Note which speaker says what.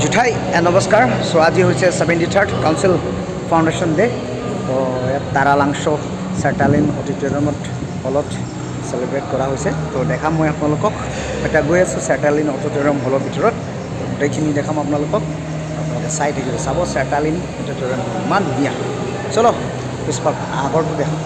Speaker 1: জুঠাই, নমস্কাৰ। চ' আজি হৈছে 73rd council foundation day. তো ইয়াত তাৰালাংছ চেটালিন অডিটৰিয়ামত হলত চেলিব্ৰেট কৰা হৈছে। তো দেখাম মই আপোনালোকক। এতিয়া গৈ আছোঁ চেটালিন অডিটৰিয়াম হলৰ ভিতৰত। তো গোটেইখিনি দেখাম আপোনালোকক, আপোনালোকে চাই থাকিব। চাব, চেটালিন অডিটৰিয়াম ইমান ধুনীয়া। চলো, পিছপাক আগৰটো দেখাম।